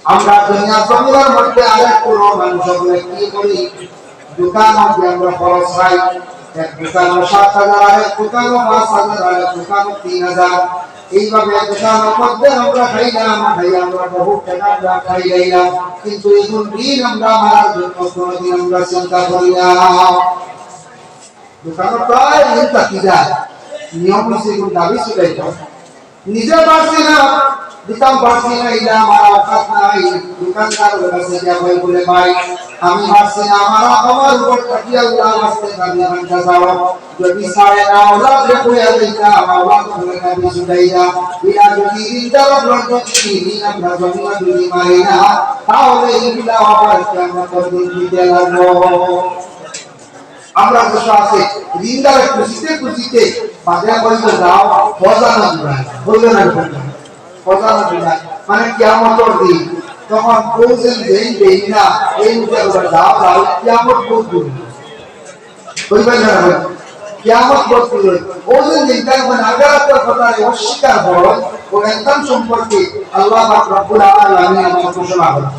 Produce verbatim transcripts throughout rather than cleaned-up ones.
আমরা দুনিয়ার জমিনের মধ্যে আরেক পুরো মানুষ আমরা কি করি? দোকানো গিয়া আমরা খরচ খাই, এক দোকানো সাত হাজার, আরেক দোকানো পাঁচ হাজার, আরেক দোকানো তিন হাজার। এইভাবে দোকানের মধ্যে আমরা খাইলাম, খাই আমরা বহুত টাকা আমরা খাই লাইলাম, কিন্তু এখন ঋণ আমরা মারার জন্য কোনোদিন আমরা চিন্তা করি না। দোকানো প্রায় ঋণ থাকি যায়, নিয়ম হইছে এখন দাবি ছুটাইতাম। নিজে পারছি না, দিতাম পারছি না, ইলা আমার অকাত নাই। দোকানদার ওর কাছে গিয়া কয় বলে, "ভাই, আমি পারছি না, আমার, আমার উপর থাকি আল্লাহ আসতে দাবি আনতে যাও।" যদি সাড়ে নয় লাখ রে কইয়া দিতাম, আমার উপরে দাবি ছুটাইয়া, ইলা যদি ঋণদার উপর যদি ঋণ আমরা জমিনে যদি মারি না, তাহলে এইগুলা আবার কিয়ামতের দিন দিতে লাগবো। আমরা দেশে আছে, ঋণদারে খুঁজিতে খুঁজিতে বাদে কইল, "যাও, খজানা দিবায়।" বলবে না, বলবে না। খজানা দিবায়। মানে কিয়ামতের দিন। তখন বলছেন যে এই দেই না, এই মুখে বলে, "যাও, যাও, কিয়ামত বহুত দূর।" বুঝবেন না? কিয়ামত বহুত দূর। ওই দিন দিনটা মানে আখেরাতের কথা অস্বীকার হয়, ও একদম সম্পর্কে আল্লাহ পাক রব্বুল আলামিন আমার ঘোষণা করেন।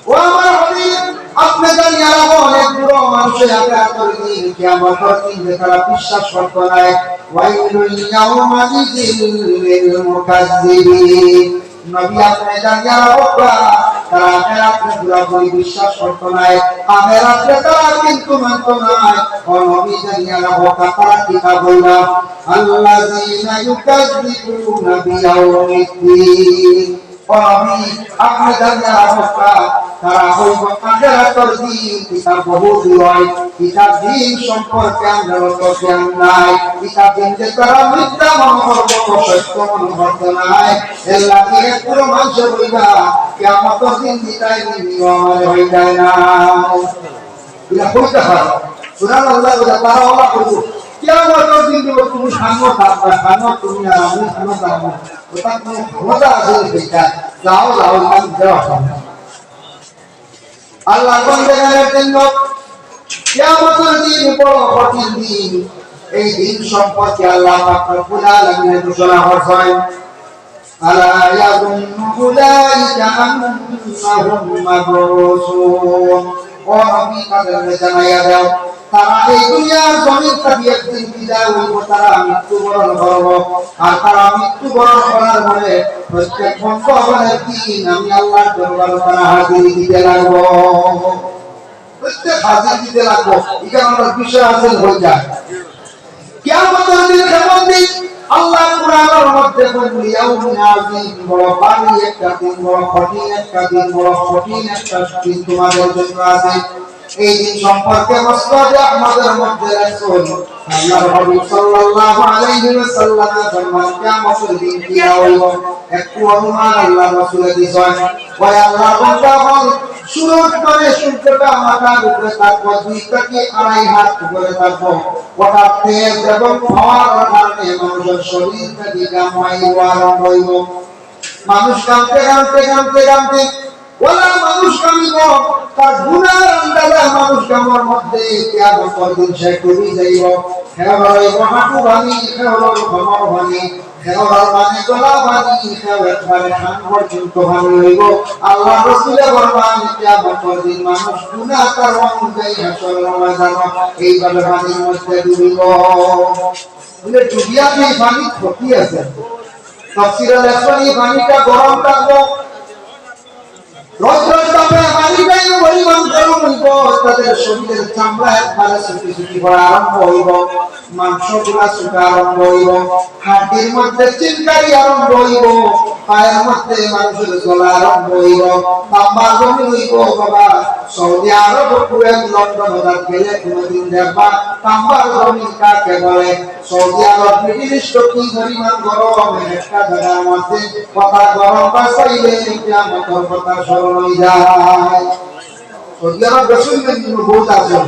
ও আমার হাবিব, আপনি জানিয়া রাখো, অনেক বুড়া মানুষের আখেরাতের দিন, কিয়ামতের দিন যে তারা বিশ্বাস করতো না। ওয়াইলুল ইয়াউমাইযিল লিল মুকাজ্জিবিন। নবী, আপনি জানিয়া রাখো, তারা আখেরাতরে পুরাপুরি বিশ্বাস করতো না। আখেরাতরে তারা কিন্তু মানতো না। ও নবী, জানিয়া রাখো, তারা কিতা বললা? আল্লাযীনা ইউকাযযিবুনা বিয়াউমিদ্দীন। ও নবী, আপনি জানিয়া রাখো, তারা হইব আখেরাতর দিন, ইতা বহু দূর হয়, ইতা দিন সম্পর্কে আমরা অত জ্ঞান নাই, ইতা দিন যে তারা মিথ্যা মনে করবো, সত্য মনে করতো নাই, এর লাগি এক পুরো মানুষ হইবা, কিয়ামতর দিন দিতাই দিন আমার হয়ে যায় না। ইলা কইতে পারো। সুবহানাল্লাহ, ওটা তারা ওলা করবো। কিয়ামতর দিন দিব, তুমি সামনে থাকবা, সামনে তুমি আর আমি সামনে থাকবো। ওটা কোনো ক্ষমতা আছে না সেটা? যাও, যাও, আমি দেওয়া সম্ভব। আল্লাহ বন্দেগানের জন্য কিয়ামতর দিন বড় কঠিন দিন। এই দিন সম্পর্কে আল্লাহ পাক রব্বুল আলামিন ঘোষণা করছেন, "আলা ইয়াযুন্নু উলাইকা আন্নাহুম মাবউসুন।" ও নবী, তাদেরকে জানাইয়া দাও, তারা এই দুনিয়ার জমিন থাকি একদিন বিদায় হইব, তারা মৃত্যুবরণ করব। আর তারা মৃত্যুবরণ করার পরে প্রত্যেক বন্দা আবার একদিন আমি আল্লাহর দরবারে তারা হাজিরি দিতে লাগবো। প্রত্যেক হাজিরি দিতে লাগবো। এখানে আমরা বিষয় হাসিল হয়ে যায়। কিয়ামতের দিন কেমন দিন? আল্লাহ কোরআনের মধ্যে বলেন, "ইয়াউমুন আযীম", বড় ভারী একটা দিন, বড় কঠিন একটা দিন, বড় কঠিন একটা দিন তোমাদের জন্য আছে। এই দিন সম্পর্কে মুসনাদে আহমদের মধ্যে রাসূল আল্লাহর হাবিব সাল্লাল্লাহু আলাইহি ওয়াসাল্লামে ফরমান, কিয়ামতের দিন কি হইব? একটু অনুমান আল্লাহর রাসূলে দিছেন। ওই আল্লাহর বান্দা হল, শুরুর পরে সূর্যটা মাথার উপরে থাকবো, দুই থেকে আড়াই হাত উপরে থাকবো। ওটা তেজ এবং পাওয়ার কারণে মানুষের শরীর থেকে ঘাম বাইর হওয়া আরম্ভ হইব। মানুষ ঘামতে, ঘামতে, ঘামতে, ঘামতে, ওলা মানুষ ঘামিব, তার গুনার আন্দাজে মানুষ ঘামর মধ্যে কিয়ামতর দিন সে ডুবি যাইব। হে হইব হাঁটু ভাঙি, হে হইব কোমর ভাঙি, হে হইব মানে গলা ভাঙি, হে একবারে কান পর্যন্ত ভাঙি হইব। আল্লাহর রাসূলে ফরমান, কিয়ামতর দিন মানুষ গুনাহ তার অনুযায়ী হাশরর ময়দানে এইভাবে পানির মধ্যে ডুবিব। বলে, ডুবিয়া তো এই পানির ক্ষতি আছে। তাফসীরে লেখছেন, এই পানিটা গরম থাকবো। রৌদ্রের তাপে পানিটা এমন পরিমাণ গরম হইব, তাদের শরীরের চামড়া একবারে চুটি চুটি করা আরম্ভ হইব, মাংসগুলা শুকা আরম্ভ হইব, হাড্ডির মধ্যে চিনকারি আরম্ভ হইব, পায়ের মধ্যে মানুষের জ্বলা আরম্ভ হইব। তাম্বার জমিন হইব বাবা, সৌদি আরব, কুয়েত, লন্ডন, ওরা গেলে কোনোদিন দেখবা তাম্বার জমিন কাকে বলে। সৌদি আরব, মিডল ইস্ট কি পরিমাণ গরম, একটা জায়গার মধ্যে কথা গরম বাসাইলে কিয়ামতর কথা স্মরণ হয়ে যায়। সৌদি আরব গেছেন না কিন্তু বহুত আছে,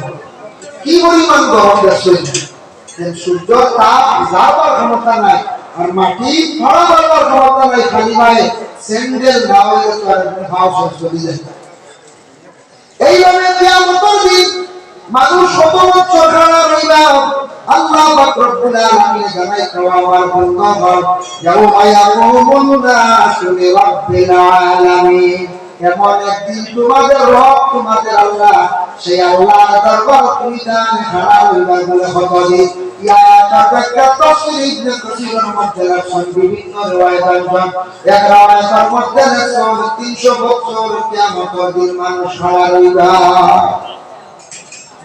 কি পরিমাণ গরম গেছেন। সূর্যর তাপ যাবার ক্ষমতা নাই, আর মাটি ফাড়া মারবার ক্ষমতা নাই, খালি পায়ে স্যান্ডেল না হইলে তো আর পাও সব চলে যায়। এইভাবে কিয়ামতের দিন মানুষ শত বছর খাড়া রইবা। আল্লাহ পাক রব্বুল আলামিন জানাই, "ওয়া আমার বন্দা হল, ইয়াউমা ইয়াকুমুন নাসু লিরাব্বিল আলামিন।" এমন একদিন তোমাদের রব, তোমাদের আল্লাহ, সেই আল্লাহর দরবারো তুমি তান খাড়া অইবা বলে কতদিন। ই আয়াতর ব্যাখ্যা তাফসীর ইবনে কাসীরর মধ্যে লেখছইন, বিভিন্ন রেওয়ায়েত আনছইন। এক রেওয়ায়েতর মধ্যে লেখছইন, তিনশো বছর কিয়ামতর দিন মানুষ খাড়া অইবা।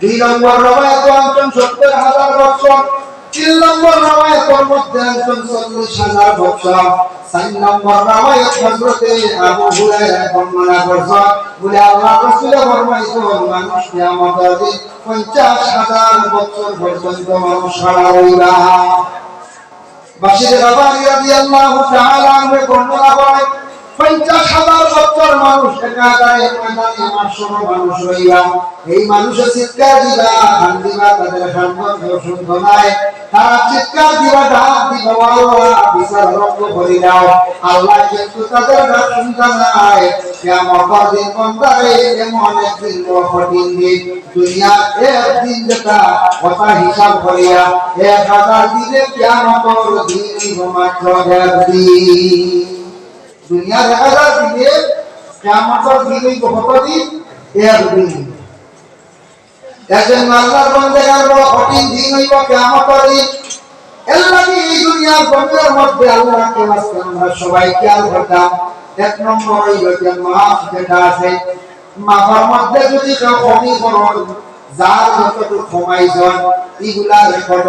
দুই নম্বর রেওয়ায়েত আনছইন সত্তর হাজার বছর, তিন নম্বর রেওয়ায়েতর মধ্যে আনছইন চল্লিশ হাজার বছর, চার নম্বর রেওয়ায়েত হযরতে আবু হুরায়রা বর্ণনা করছইন, বলে আল্লাহর রাসূলে ফরমাইছইন, মানুষ কিয়ামতর দিন পঞ্চাশ হাজার বছর পর্যন্ত মানুষ খাড়া অইবা। বাশির গাফফারী রাদিয়াল্লাহু তাআলা আনহু বর্ণনা করেন, পঞ্চাশ হাজার বছর মানুষ একাধারে ময়দানে মাহশরো মানুষ অইবা। এই মানুষে চিৎকার দিবা, কান্দিবা, তাদের কান্দন কেউ শুনতো নায়। তারা চিৎকার দিবা, ডাক দিবা, "ও আল্লাহ, বিচার আরম্ভ করি দাও।" আল্লাহ কিন্তু তাদের ডাক শুনতা নায়। কিয়ামতর দিন বন্দারে এমন একদিন বড় কঠিন দিন। দুনিয়ার একদিন যেটা কথা হিসাব করিয়া এক হাজার দিনে কিয়ামতর দিন অইবো মাত্র একদিন। দুনিয়ার এক হাজার দিনে কিয়ামতর দিন অইবো কতদিন? একদিন। এজন্য আল্লাহর বান্দাগান বড় কঠিন দিন অইবো কিয়ামতর দিন। এর লাগি এই দুনিয়ার জমিনের মধ্যে আল্লাহর কাছে আমরা সবাই খেয়াল করতাম। এক নম্বর অইলো যে মাফ যেটা আছে, মাফর মধ্যে যদি কেউ কমি করইন, যার যতটুকু কমাইছইন, ইগুলা রেকর্ড।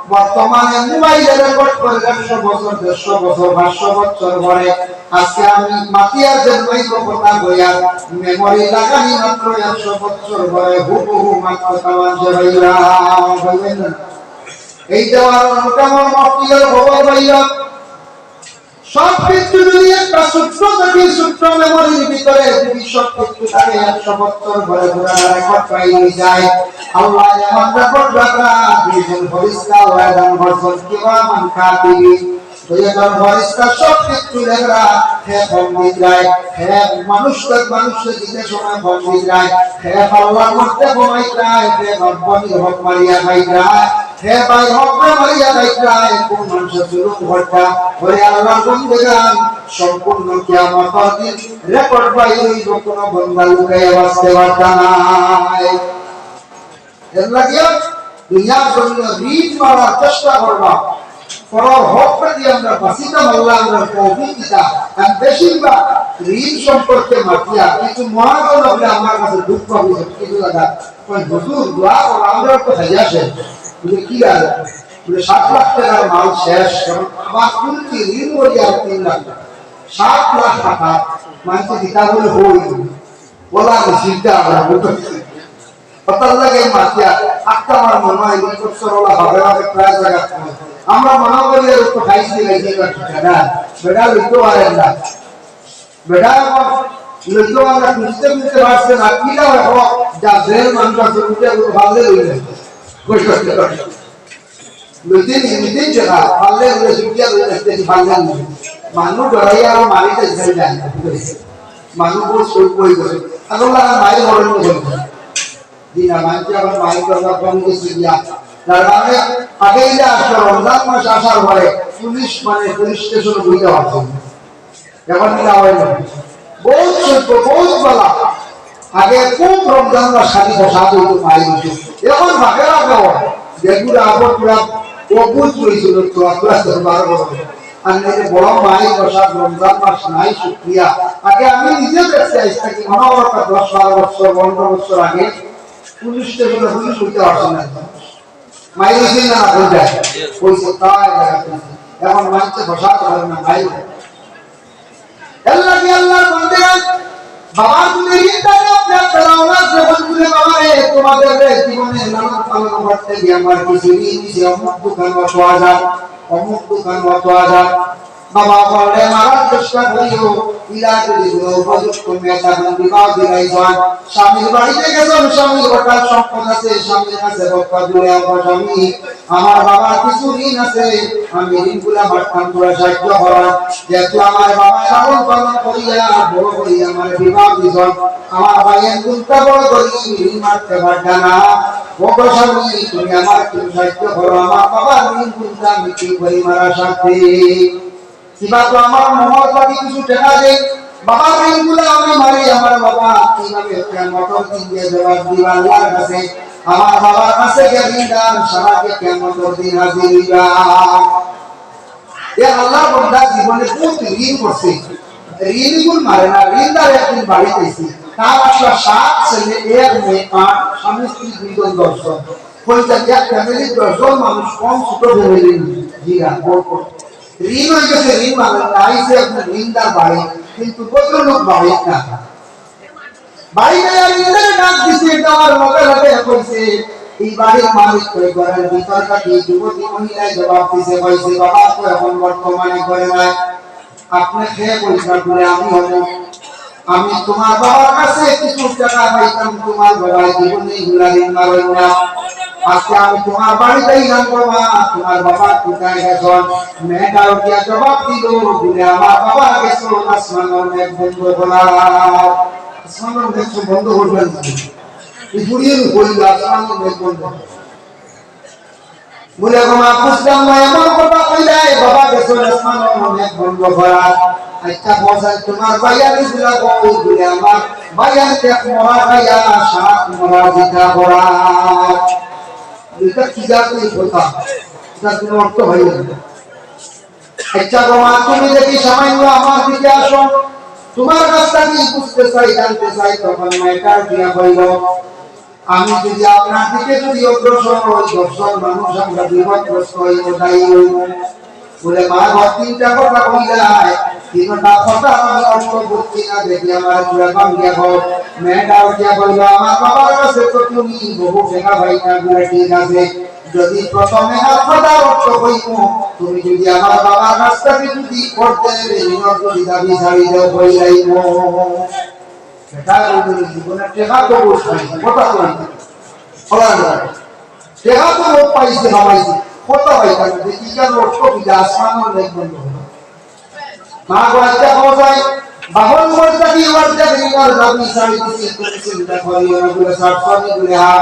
বর্তমানে মোবাইলে রেকর্ড করে একশো বছর, দেড়শো বছর, পাঁচশো বছর পরে। আজকে আমি মাতিয়ার যে মাইক্রো কথা কইয়ার, মেমোরি লাগানি মাত্র একশো বছর পরে হুবহু মাত কথা মানষে পাইবা, পাইবা না? এই যে আমার মোটামুটি মহফিলের খবর পাইলাম, সব কিছু যদি একটা সূত্র থাকি, সূত্র মেমোরির ভিতরে যদি সব কিছু থাকে, একশো বছর পরে পুরা রেকর্ড পাই হয়ে যায়। আল্লাহ এমন রেকর্ড রাখা, দুইজন ফেরেশতা আল্লাহ দান করছইন, কিরামান কাতিবিন। দুইজন ফেরেশতা সব কিছু লেখরা, হে কম দিতরায়, হে মানুষ তো মানুষরে দিতে সময় কম দিতরায়, হে আল্লাহর মধ্যে কমাইতরায়, হে রব্বনির হক মারিয়া খাইতরায়, হে ভাইর হকরে মারিয়া খাইতরায়, কোন মানুষে জুলুম করতা, ওরে আল্লাহর বন্দেগান, সম্পূর্ণ কিয়ামতর দিন রেকর্ড বাইর অইবো, কোনো বন্দা লুকাইয়া বাঁচতে পারতা নায়। এর লাগিয়া দুনিয়ার জন্য ঋণ মারার চেষ্টা করবা, পরর হক যদি আমরা বাঁচিতাম, আল্লাহ আমরা তৌফিক দিতা। আর বেশিরভাগ ঋণ সম্পর্কে মাতিয়া কিছু মহাজন হলে আমার কাছে দুঃখ হয়েছে, কিছু জায়গা কয়, "হুজুর, দোয়া করো, আমরা তো খাইয়া শেষ।" বলে, "কি আর?" বলে, "সাত লাখ টাকার মাল শেষ, কারণ আমার কুন্তি ঋণ বলি আর তিন লাখ টাকা, সাত লাখ টাকা মানষে দিতা বলে হই।" বলা আমি চিন্তা আমরা বুঝতে পারছি। হঠাৎ লাগে মাতিয়া, আত্মা আমার মনে হয় এই বছর ওলা হবে, হবে প্রায় জায়গা কম। আমরা মনে করি আর একটু খাইছি, খাইছি, এবার ঠিক না, বেটা লইতে পারেন না। বেটা আমার লইতে পারে না, খুঁজতে খুঁজতে পারছে না, কিলা হয়, ও যা জেল মানুষ আছে, উঠে একটু ভাবলে লইলে। লইতে নি-, নিতে যে না, পারলে লইলে, ছুটিয়া লইলে, দেখি পারলে লইলে। মানুষ ডরাইয়া আর মারিতে যায় না। মানুষ বহুত সৈন্য হয়ে গেছে। এখন আর মারি ধরেন না বলতে। দিনা মানতে আবার মারি ধরা কম গেছে গিয়া। তার মানে আগে এই যে আসলো রমজান মাস আসার পরে পুলিশ মানে পুলিশ স্টেশনে বইতে পারছে না। এখন কি হয় না? বহুত সৈন্য, বহুত বালা। আগে খুব রমজান মাস খালি বসা হইতো, মারি হইতো। এখন ভাগে রাখা হয়। যেগুলো আবার পুরা অভূত হয়েছিল, তো আপনারা তো বারো বছর। আর এই যে বড় মাই বসা রমজান মাস নাই, শুক্রিয়া। আগে আমি নিজে দেখছি, আজ থেকে মনে হয় একটা দশ বারো বছর, পনেরো বছর আগে পুলিশ স্টেশনে পুলিশ হইতে পারছে না। মাইর হইছে না, না হইছে? হইছে, তাই দেখা হইছে। এখন মানতে বসাতে পারে না, মাইর। আল্লাহ কি আল্লাহর বান্দেরা, বাবা তুমি ঋণ দাও, আপনার ফেরাউন আছে, বলছিলে, "বাবা রে, তোমাদের রে জীবনে লালন পালন করতে গিয়ে আমার কিছু ঋণ দিছে, অমুক দোকান অত হাজার, অমুক দোকান অত হাজার।" বাবা বললে, "মারার চেষ্টা করিও, ইলা যদি কোনো উপযুক্ত মেয়ে তখন বিবাহ দিলাই যান।" স্বামীর বাড়িতে গেছেন, স্বামীর হঠাৎ সম্পদ আছে, স্বামীর কাছে বক্তা দূরে আমার স্বামী, আমার বাবার কিছু ঋণ আছে, আমি ঋণগুলা মারতাম, তোরা সাহায্য করার। যেহেতু আমার বাবা লালন পালন করিয়া, বড় করিয়া আমার বিবাহ দিছন, আমার ভাই এমনটা বড় করি ঋণ মারতে পারবে না। ও গো স্বামী, তুমি আমার একটু সাহায্য করো, আমার বাবার ঋণ গুনতে আমি কি করি মারা সাথে। কিবা তো আমার মহল থাকি কিছু টাকা দেই, বাবার ঋণগুলা আমি মারি, কিভাবে কিয়ামতর দিন গিয়া জবাব দিবা আল্লাহর কাছে? আমার বাবার কাছে গিয়া ঋণদার সারাকে কিয়ামতর দিন হাজির হইবা। এ আল্লাহর বান্দা জীবনে বহুত ঋণ করছে, ঋণ গুণ মারে না, ঋণদার একদিন বাড়িত আইছে, তার আসলে সাত ছেলে, এক মেয়ে, আট, স্বামী স্ত্রী দুইজন, দশ জন। কইছে এক ফ্যামিলির দশ জন মানুষ, কম ছোট ফ্যামিলি। জি না, বড় বড়। ঋণ হয়ে গেছে, ঋণ মানে না, আইছে আপনার ঋণদার বাড়ি, কিন্তু ভদ্রলোক বাড়ি না। বাড়ি গিয়া ঋণদারে ডাক দিছে, দেওয়ার লগে লগে কইছে, এই বাড়ির মালিক কই, ঘরের ভিতর থাকি যুবতী মহিলায় জবাব দিছে, কইছে, "বাবা তো এখন বর্তমানে ঘরে নাই, আপনি খেয়ে কইছেন বলে আমি হব, আমি তোমার বাবার কাছে কিছু টাকা পাইতাম, তোমার বাবা জীবনে এগুলা ঋণ মারই না।" আজকে আমি তোমার বাড়িতে আইলাম বাবা, তোমার বাবা কোথায় গেছেন? মেয়েটা উঠিয়া জবাব দিল, বলে, "আমার বাবা গেছেন আসমানর মেঘ বন্ধ করাত।" আসমানর মেঘ তো বন্ধ করবেন না। এই বুড়িয়ে কইল, "আসমানর মেঘ বন্ধ।" বলে, "গো মা, বুঝলাম না, এমন কথা কইলা, এই বাবা গেছেন আসমানর মেঘ বন্ধ করাত।" আচ্ছা, বলছেন, "তোমার ভাইয়া দিছিলা কই?" বলে, "আমার ভাইয়া দেখ মরা খাইয়া সাত মরা জিতা করাত।" এটা কি জাতীয় কথা? এটা কোনো অর্থ হয় না। আচ্ছা গো মা, তুমি দেখি সামান্য আমার দিকে আসো, তোমার কাছ থেকে বুঝতে চাই, জানতে চাই। তখন মেয়েটা উঠিয়া কইল, "আমি যদি আপনার দিকে যদি অগ্রসর হই, দশজন মানুষ আমরা বিপদগ্রস্ত হই, দায়ী হই।" বলে, "মা গো, তিনটা কথা কইলায়, তিনটা কথা আমি অর্থ বুঝছি না, দেখি আমার চূড়া ভাঙ্গিয়া হোক।" মেয়েটা উঠিয়া কইল, "আমার বাবার কাছে তো তুমি বহু টাকা পাইতা।" বলে, "ঠিক আছে, যদি প্রথমে আর কথা অর্থ কইব, তুমি যদি আমার বাবার কাছ থেকে যদি করতে ঋণর যদি দাবি ছাড়ি দেও, হই যাইব।" সেটা বলতে জীবনে টেকা তো বলতে হয়, কথা তো বলতে হয়। বলা যায়। টেকা তো লোক পাইছে, হামাইছে, কথা হয় কেন? যে কি কেন অর্থ কি যে আসমানর মেঘ বন্ধ হলো। মা গো, আচ্ছা, কথা যায়, বাহন করতে কি ওর যে ঋণর দাবি ছাড়ি দিছি, তুমি চিন্তা করিও না, বলে, "সাতশো নি বলে, হ্যাঁ।"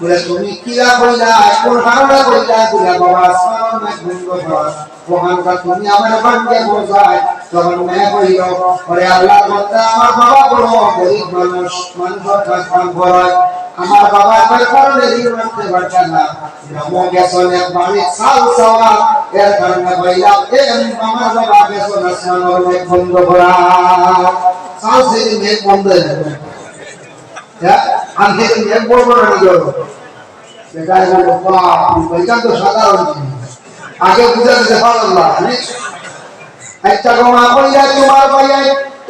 বলে, "তুমি কিলা কইলা, কোন কারণে কইলা?" বলে, "বাবা, আসমানর মেঘ বন্ধ করা।" ওখানকার তুমি আমার বান্দিয়া বোঝায়, তখন মেয়ে কইল, "ওরে আল্লাহর বান্দা, আমার বাবা বড় গরিব মানুষ, মানুষের কাজ কাম করায়, আমার বাবা আমার কারণে ঋণ রাখতে পারছে না, গ্রামে গেছেন এক বাড়ির চাল চাওয়া, এর কারণে কইলাম, এ আমার বাবা গেছেন আসমানর মেঘ বন্ধ করা।" চাল ছেড়ে মেঘ বন্ধ হয়ে যাবে। হ্যাঁ, আমি মেঘ বন্ধ করে নিয়ে যাবো। বেটায় বলল, "বাপ রে, এটা তো সাধারণ জিনিস।" আগে বুঝা দিতে পারলাম না, মানে, একটা গো মা কইলা, "তোমার ভাইয়ে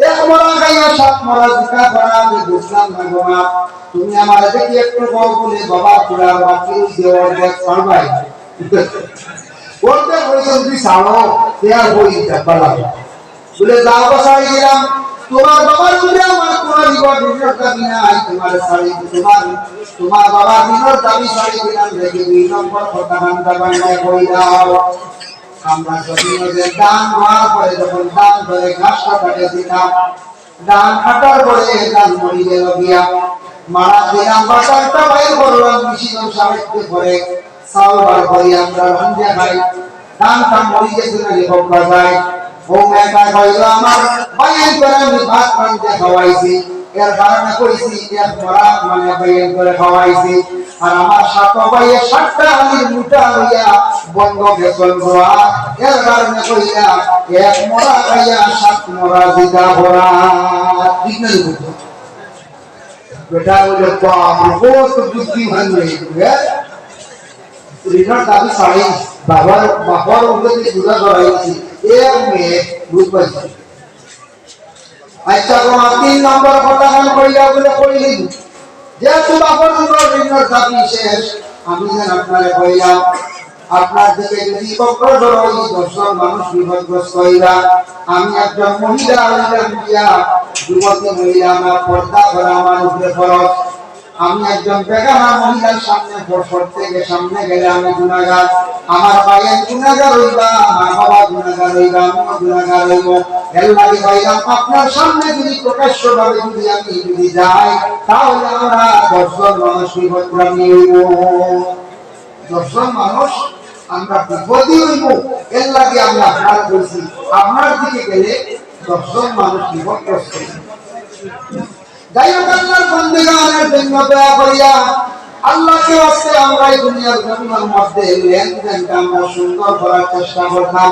এক মরা খাইয়া সাত মরা জিতা করা, আমি বুঝলাম না গো মা। তুমি আমার দেখি একটু বউ বলে বাবা তোরা বাকি ওই যে অর্ধেক ছাড়বাই।" অর্ধেক হয়েছে যদি ছাড়ো, তে আর বই দিতে পারলাম না। বলে, "যাও গো, ছাড়ি দিলাম। তোমার বাবার উপরে আমার কোনো ঋণর দাবি নাই। তোমার ছাড়ি, তোমার, তোমার বাবার ঋণর দাবি ছাড়ি দিলাম।" দেখি দুই নম্বর কথা বান্দা বান্দায় কই দাও। আমরা জমিনে যে ধান রোয়ার পরে যখন ধান ধরে ঘাস কাটাকে দিতাম, ধান কাটার পরে ধান মরি গেল গিয়া, মারা দিলাম, বাজারটা বাইর করলাম, মেশিনের সাহায্যে করে চাউল বার করি আমরা রান্ধে খাই। ধানটা মরি গেছে না রে বাবা যায়। ও মেয়েটা কইল, "আমার বাইর করে আমি ভাত রান্ধে খাওয়াইছি, এর কারণে কইছি এক মরা মানে বাইর করে খাওয়াইছি।" আর আমার সাত বাইয়ে সাতটা আলির মুঠা লইয়া বন্ধ গেছন গোয়া, এর কারণে কইলা এক মরা খাইয়া সাত মরা জিতা করা। ঠিক না নি বুঝছো? বেটা বলে, "বাপ রে, কত বুদ্ধিমান মেয়ে, হ্যাঁ?" ঋণর দাবি ছাড়াই বাবার, বাবার উপরে যে বোঝা ধরাইছি, এর মেয়ে বুঝ পাইছে। আচ্ছা, তোমার তিন নম্বর কথা আমি কইলা বলে কইলি, যেহেতু বাবার উপর ঋণর দাবি শেষ, আমি যেন আপনারে কইলাম, আপনার দিকে যদি বক্র ধরো, ওই দশজন মানুষ বিপদগ্রস্ত হইলা, আমি একজন মহিলা হইলাম গিয়া, যুবতী মহিলা আমার পর্দা করা আমার উপরে ফরজ। আমি একজন বেগানা মহিলার সামনে পড়-, পড়তে গিয়ে সামনে গেলে আমি গুনাহগার, আমার ভাইয়ে গুনাহগার হইবা, মা বাবা গুনাহগার হইবা, আমিও গুনাহগার হইব। এর লাগি ভাইরাম, আপনার সামনে যদি প্রকাশ্যভাবে যদি আমি যদি যাই, তাহলে আমরা দশজন মানুষ বিপদগামী হইব। দশজন মানুষ আমরা বিপদী হইব। এর লাগি আমি আপনার বলছি, আপনার দিকে গেলে দশজন মানুষ বিপদগ্রস্ত হইব। যাই হোক, আল্লাহর বন্দেগানের জন্য দয়া করিয়া আল্লাহকে আজকে আমরা এই দুনিয়ার জমিনের মধ্যে লেনদেনটা আমরা সুন্দর করার চেষ্টা করলাম।